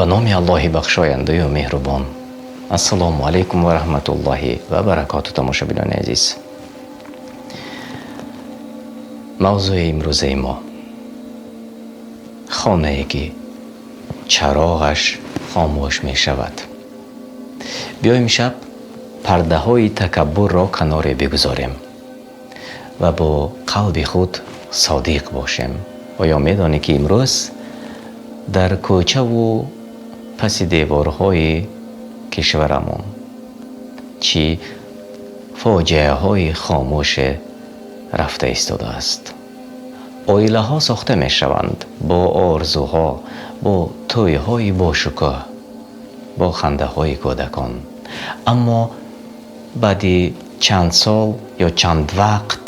Ба номи Аллоҳи бахшояндаю меҳрубон. Ассалому алайкум ва раҳматуллоҳи ва баракоту, тамошобинони азиз. Мавзӯи имрӯзаи мо хонае ки чароғаш хомӯш мешавад. Биё имшаб пардаҳои такаббурро каноре бигузорем ва бо қалби худ содиқ бошем. Оё медонӣ, ки имрӯз дар кӯчаву паси деворҳои кишварамон чӣ фоҷиаҳои хомӯше рафта истодааст? Оилаҳо сохта мешаванд бо орзуҳо, бо тӯйҳои бошукӯҳ, бо хандаҳои кӯдакон, аммо баъди чанд сол ё чанд вақт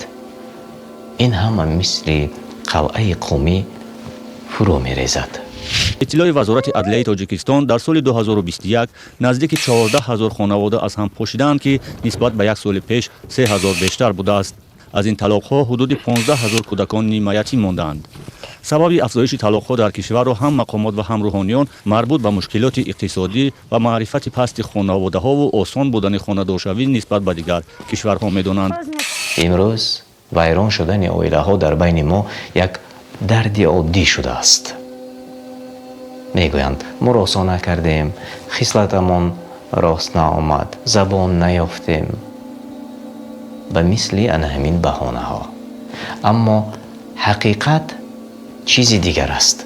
ин ҳама мисли қалъаи қумӣ фурӯ мерезад. Иттилои Вазорати адлияи Тоҷикистон, дар соли 2021 наздики 14 ҳазор хонавода аз ҳам пошидаанд, ки нисбат ба як соли пеш 3 ҳазор бештар будааст. Аз ин талоқҳо ҳудуди 15 ҳазор кӯдакон нимаятим мондаанд. Сабаби афзоиши талоқҳо дар кишварро ҳам мақомот ва ҳам рӯҳониён марбут ба мушкилоти иқтисодӣ ва маърифати пасти хонаводаҳову осон будани хонадоршавӣ нисбат ба дигар кишварҳо медонанд. Имрӯз вайрон шудани оилаҳо дар байни мо як дарди оддӣ шудааст. Мегӯянд, муросо накардем, хислатамон рост наомад, забон наёфтем, ба мисли ана ҳамин баҳонаҳо. Аммо ҳақиқат чизи дигар аст.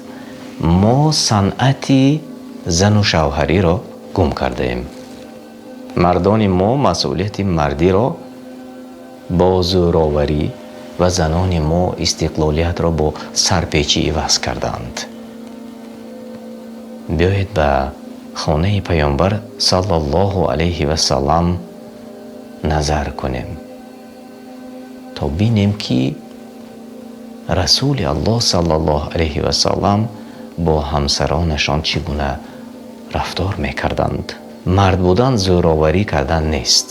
Мо санъати зану шавҳариро гум кардаем. Мардони мо масъулияти мардиро бо зӯроварӣ ва занони мо истиқлолиятро бо сарпечӣ иваз кардаанд. Биёед, ба хонаи Паёмбар саллаллоҳу алайҳи васалам назар кунем, то бинем, ки Расули Аллоҳ саллаллоҳу алайҳи васалам бо ҳамсаронашон чӣ гуна рафтор мекарданд. Мард будан зӯроварӣ кардан нест.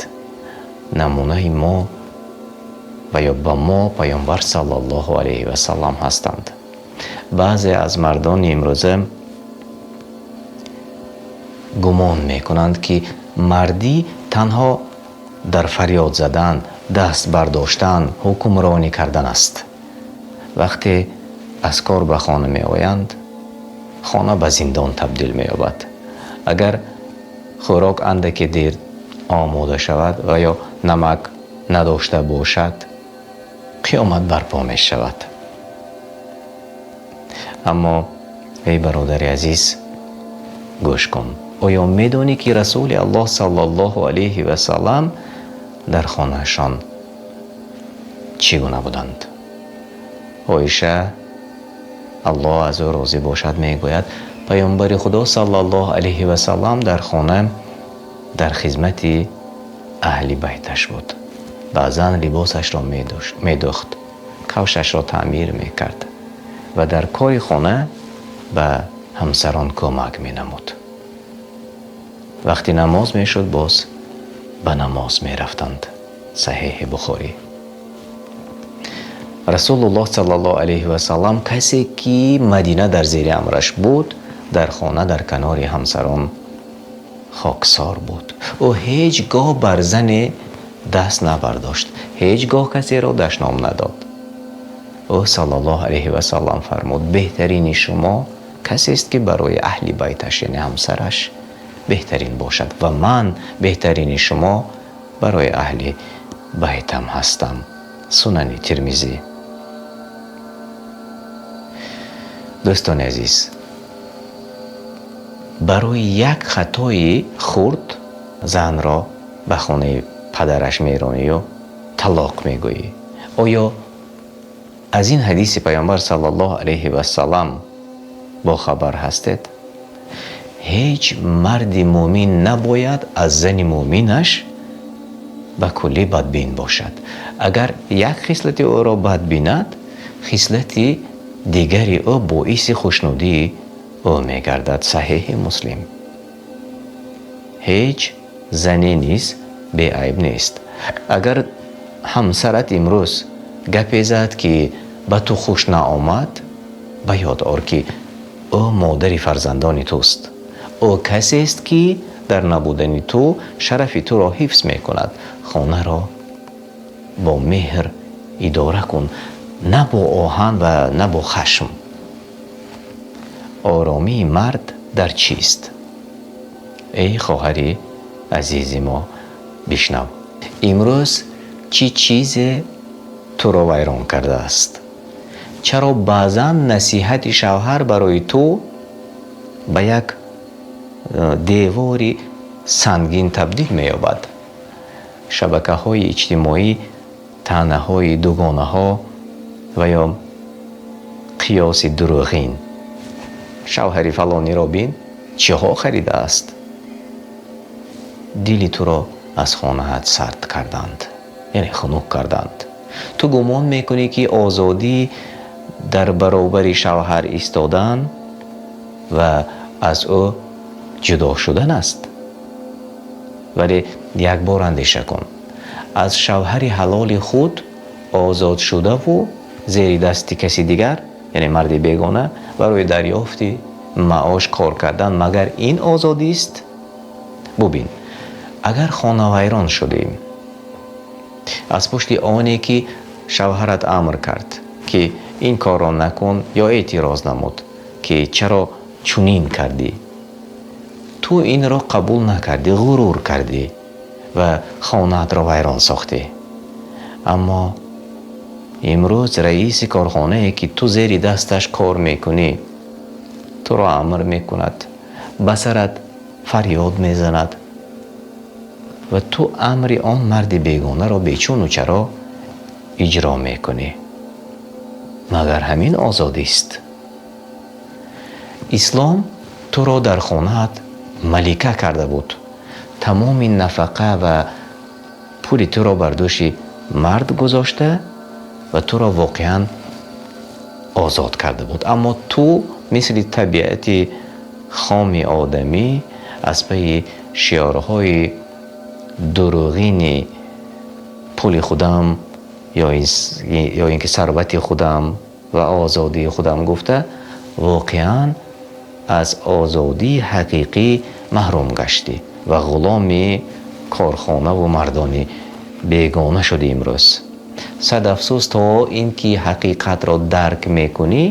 Намунаи мо ва ё ба мо Паёмбар саллаллоҳу алайҳи васалам ҳастанд. Баъзе аз мардони имрӯза гумон мекунанд, ки мардӣ танҳо дар фарёд задан, даст бардоштан, ҳукмронӣ кардан аст. Вақте аз кор ба хона меоянд, хона ба зиндон табдил меёбад. Агар хӯрок андаке дер омода шавад ва ё намак надошта бошад, қиёмат барпо мешавад. Аммо эй бародари азиз, гӯш кун: оё медонӣ, ки Расули Аллоҳ саллаллоҳу алайҳи васалам дар хонаашон чӣ гуна буданд? Оиша, Аллоҳ аз ӯ розӣ бошад, мегӯяд: Паёмбари Худо саллаллоҳу алайҳи васалам дар хона дар хизмати аҳли байташ буд. Баъзан либосашро медӯхт, кавшашро таъмир мекард ва дар кори хона ба ҳамсарон кӯмак менамуд. Вақти намоз мешуд, боз ба намоз мерафтанд. Саҳеҳи Бухорӣ. Расулуллоҳ саллаллоҳу алайҳи васалам, касе ки Мадина дар зери амраш буд, дар хона дар канори ҳамсарон хоксор буд. Ӯ ҳеҷ гоҳ бар зане даст набардошт, ҳеҷ гоҳ касеро дашном надод. Ӯ саллаллоҳу алайҳи васалам фармуд: «Беҳтарини шумо касест, ки барои аҳли байташ, яъне ҳамсараш, беҳтарин бошад ва ман беҳтарини шумо барои аҳли байтам ҳастам». Сунани Термизӣ. Дӯстони азиз, барои як хатои хурд занро ба хонаи падараш меронию талоқ мегӯӣ. Оё аз ин ҳадиси Паёмбар саллаллоҳу алайҳи васалам бохабар ҳастед? Ҳеҷ марди мӯмин набояд аз зани мӯминаш ба куллӣ бадбин бошад. Агар як хислати ӯро бад бинад, хислати дигари ӯ боиси хушнудии ӯ мегардад. Саҳеҳи Муслим. Ҳеҷ зане низ беайб нест. Агар ҳамсарат имрӯз гапе зад, ки ба ту хуш наомад, ба ёд ор, ки ӯ модари фарзандони туст. Ӯ касест, ки дар набудани ту шарафи туро ҳифз мекунад. Хонаро бо меҳр идора кун, на бо оҳан ва на бо хашм. Оромии мард дар чист? Эй хоҳари азизи мо, бишнав, имрӯз чӣ чизе туро вайрон кардааст? Чаро баъзан насиҳати шавҳар барои ту ба як девори сангин табдил меёбад? Шабакаҳои иҷтимоӣ, таънаҳои дугонаҳо ва ё қиёси дурӯғин. Шавҳари фалониро бин, чиҳо харидааст. Дили туро аз хонаат сард карданд, яъне хунук карданд. Ту гумон мекунӣ, ки озодӣ дар баробари шавҳар истодан ва аз ӯ ҷудо шудан аст. Вале як бор андеша кун: аз шавҳари ҳалоли худ озод шудаву зери дасти каси дигар, яъне марди бегона, барои дарёфти маош кор кардан, магар ин озодист? Бубин, агар хонавайрон шудем аз пушти оне, ки шавҳарат амр кард, ки ин корро накун, ё эътироз намуд, ки чаро чунин кардӣ, ту инро қабул накардӣ, ғурур кардӣ ва хонаатро вайрон сохтӣ. Аммо имрӯз раиси корхонае, ки ту зери дасташ кор мекунӣ, туро амр мекунад, ба сарат фарёд мезанад ва ту амри он марди бегонаро бечуну чаро иҷро мекунӣ. Магар ҳамин озодист? Ислом туро дар хонаат малика карда буд. Тамоми нафақа ва пули туро бар дӯши мард гузошта ва туро воқеан озод карда буд. Аммо ту мисли табиати хоми одамӣ аз пайи шиорҳои дурӯғини пули худам ё ин ки сарвати худам ва озодии худам гуфта, воқеан аз озодии ҳақиқӣ маҳрум гаштӣ ва ғуломи корхонаву мардони бегона шудӣ. Имрӯз сад афсӯс, то ин ки ҳақиқатро дарк мекунӣ,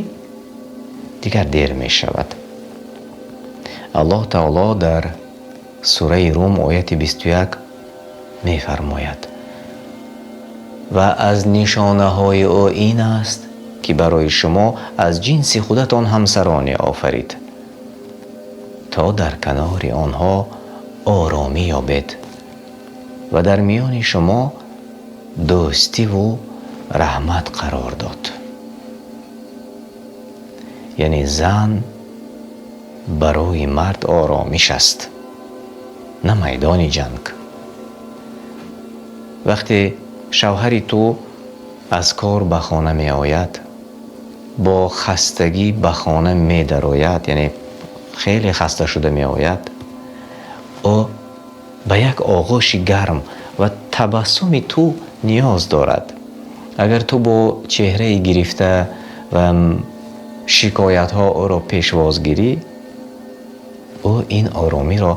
дигар дер мешавад. Аллоҳ таоло дар сураи Рум, ояти 21 мефармояд: «Ва аз нишонаҳои ӯ ин аст, ки барои шумо аз ҷинси худатон ҳамсароне офарид, то дар канори онҳо оромӣ ёбед ва дар миёни шумо дӯстиву раҳмат қарор дод». Яъне зан барои мард оромиш аст, на майдони ҷанг. Вақте шавҳари ту аз кор ба хона меояд, бо хастагӣ ба хона медарояд, яъне хеле хаста шуда меояд, ӯ ба як оғӯши гарм ва табассуми ту ниёз дорад. Агар ту бо чеҳраи гирифта ва шикоятҳо ӯро пешвоз гирӣ, ӯ ин оромиро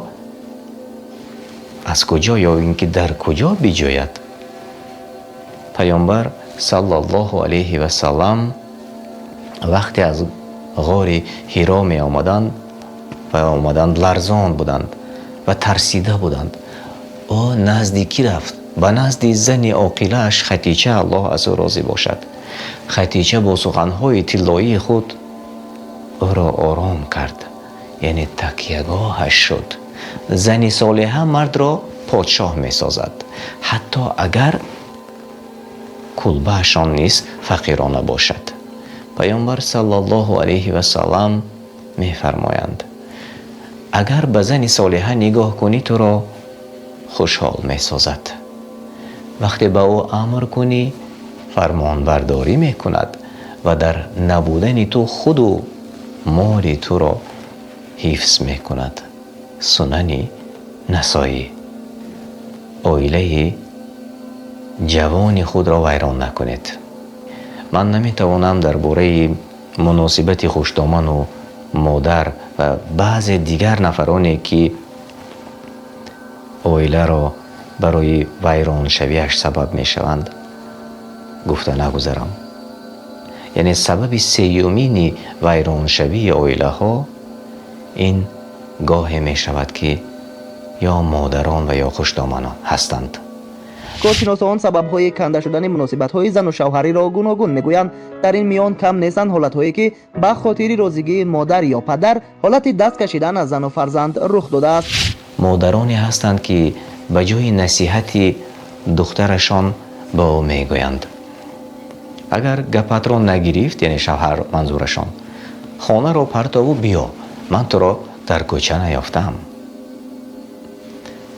аз куҷо ё ин ки дар куҷо биҷӯяд? Паёмбар саллаллоҳу алайҳи васаллам вақте аз ғори Ҳиро меомаданд ва омаданд, ларзон буданд ва тарсида буданд. Ӯ назди кӣ рафт? Ба назди зани оқилааш Хатича, Аллоҳ аз ӯ розӣ бошад. Хатича бо суханҳои тиллоии худ ӯро ором кард, яъне такягоҳаш шуд. Зани солиҳа мардро подшоҳ месозад, ҳатто агар кулбаашон низ фақирона бошад. Паёмбар саллаллоҳу алайҳи васаллам мефармоянд: «Агар ба зани солиҳа нигоҳ кунӣ, туро хушҳол месозад. Вақте ба ӯ амр кунӣ, фармонбардорӣ мекунад ва дар набудани ту худу моли туро ҳифз мекунад». Сунани Насоӣ. Оилаи ҷавони худро вайрон накунед. Ман наметавонам дар бораи муносибати хушдоману Модар ва баъзе дигар нафароне, ки оиларо барои вайроншавиаш сабаб мешаванд, гуфта нагузарам. Яъне сабаби сеюмини вайроншавии оилаҳо ин гоҳе мешавад, ки ё модарон ва ё хушдоманон ҳастанд. Коршиносон сабабҳои канда шудани муносибатҳои зану шавҳариро гуногун мегӯянд. Дар ин миён кам нестанд ҳолатҳое, ки ба хотири розигии модар ё падар ҳолати даст кашидан аз зану фарзанд рух додааст. Модароне ҳастанд, ки ба ҷои насиҳати духтарашон ба ӯ мегӯянд: агар гапатро нагирифт, яъне шавҳар манзурашон, хонаро партову биё, ман туро дар кӯча наёфтам.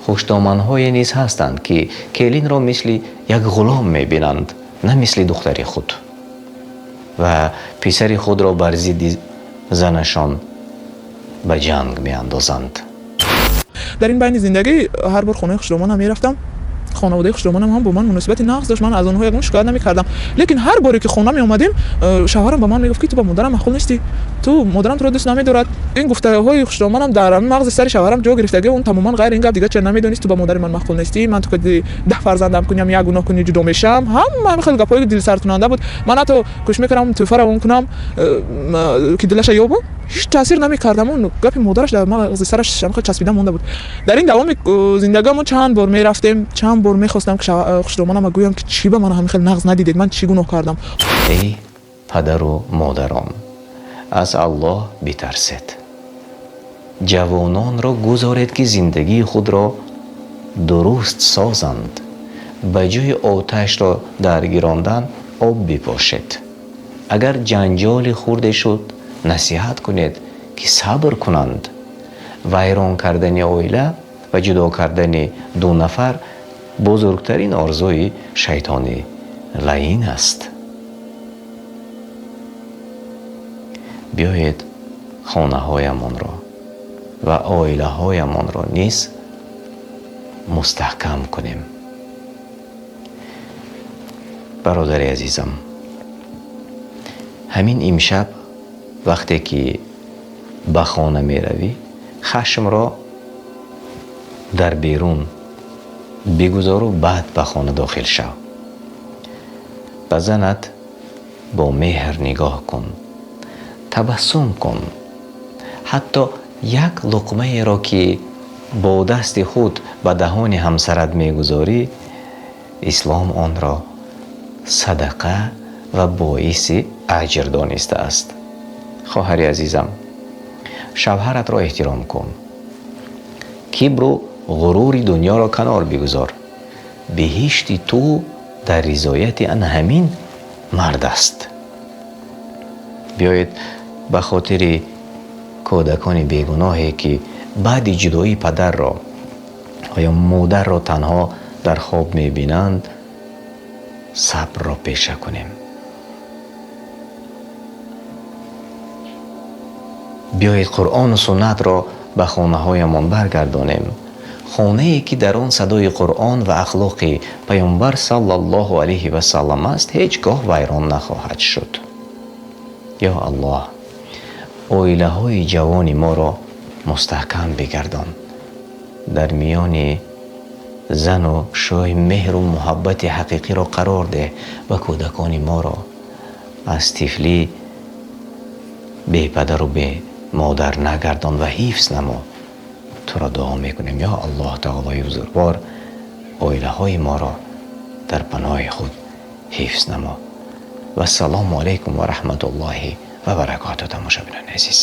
Хушдоманҳое низ ҳастанд, ки келинро мисли як ғулом мебинанд, на мисли духтари худ, ва писари худро бар зидди занашон ба ҷанг меандозанд. Дар ин байни зиндагӣ ҳар бор хонаи хушдоманам мерафтам, хонаводаи хушдоманам ҳам бо ман муносибати нағз дошт, ман аз онҳо ягон шикоят намекардам. Лекин ҳар боре ки хона меомадем, шавҳарам ба ман мегуфт, ки ту ба модарам маъқул нестӣ, ту модарам туро дӯст намедорад. Ин гуфтаҳои хушдоманам дар мағзи сари шавҳарам ҷо гирифтаги, он тамоман ғайр ин гап дига ча намедонист. Ту ба модари ман маъқул нестӣ, ман ту кади 10 фарзандам куням, як гуноҳ кунӣ, ҷудо мешавам. Ҳама хеле гапҳои дилсардкунанда буд. Ман ҳатто кӯшиш мекардам тӯҳфа равон кунам, ки дилаша ёбам, ҳеҷ таъсир намекардам. Он гапи модараш дар мағзи сараш хеле часпида монда буд. Дар ин давоми зиндагиамон чанд бор мерафтем, чанд бор мехостам, ки хушдоманама гӯям, ки чӣ ба ман ҳамин хеле нағз надидед, ман чӣ гуноҳ кардам. Эй падару модарон, аз Аллоҳ битарсед, ҷавононро гузоред, ки зиндагии худро дуруст созанд. Ба ҷои оташро даргирондан об бипошед. Агар ҷанҷоли хурде шуд, насиҳат кунед, ки сабр кунанд. Вайрон кардани оила ва ҷудо кардани ду нафар бузургтарин орзуи шайтони лаин аст. Биёед хонаҳоямонро ва оилаҳоямонро низ мустаҳкам кунем. Бародари азизам, ҳамин имшаб вақте ки ба хона меравӣ, хашмро дар берун бигузору баъд ба хона дохил шав. Ба занат бо меҳр нигоҳ кун, табассум кун. Ҳатто як луқмаеро, ки бо дасти худ ба даҳони ҳамсарат мегузорӣ, ислом онро садақа ва боиси аҷр донистааст. Хоҳари азизам, шавҳаратро эҳтиром кун, кибру ғурури дунёро канор бигузор. Биҳишти ту дар ризояти ана ҳамин мард аст. Биёед ба хотири кӯдакони бегуноҳе, ки баъди ҷудоии падарро ва ё модарро танҳо дар хоб мебинанд, сабрро пеша кунем. Биёед Қуръону суннатро ба хонаҳоямон баргардонем. Хонае, ки дар он садои Қуръон ва ахлоқи Паёмбар саллаллоҳу алайҳи васаллам аст, ҳеҷ гоҳ вайрон нахоҳад шуд. Ё Аллоҳ, оилаҳои ҷавони моро мустаҳкам бигардон. Дар миёни зану шӯй меҳру муҳаббати ҳақиқиро қарор деҳ ва кӯдакони моро аз тифлӣ бепадару бемодар нагардон ва ҳифз намо. Туро дуо мекунем, ё Аллоҳ таолои бузургвор, оилаҳои моро дар паноҳи худ ҳифз намо. Вассалому алайкум ва раҳматуллоҳи ва баракоту. Тамошобинони азиз.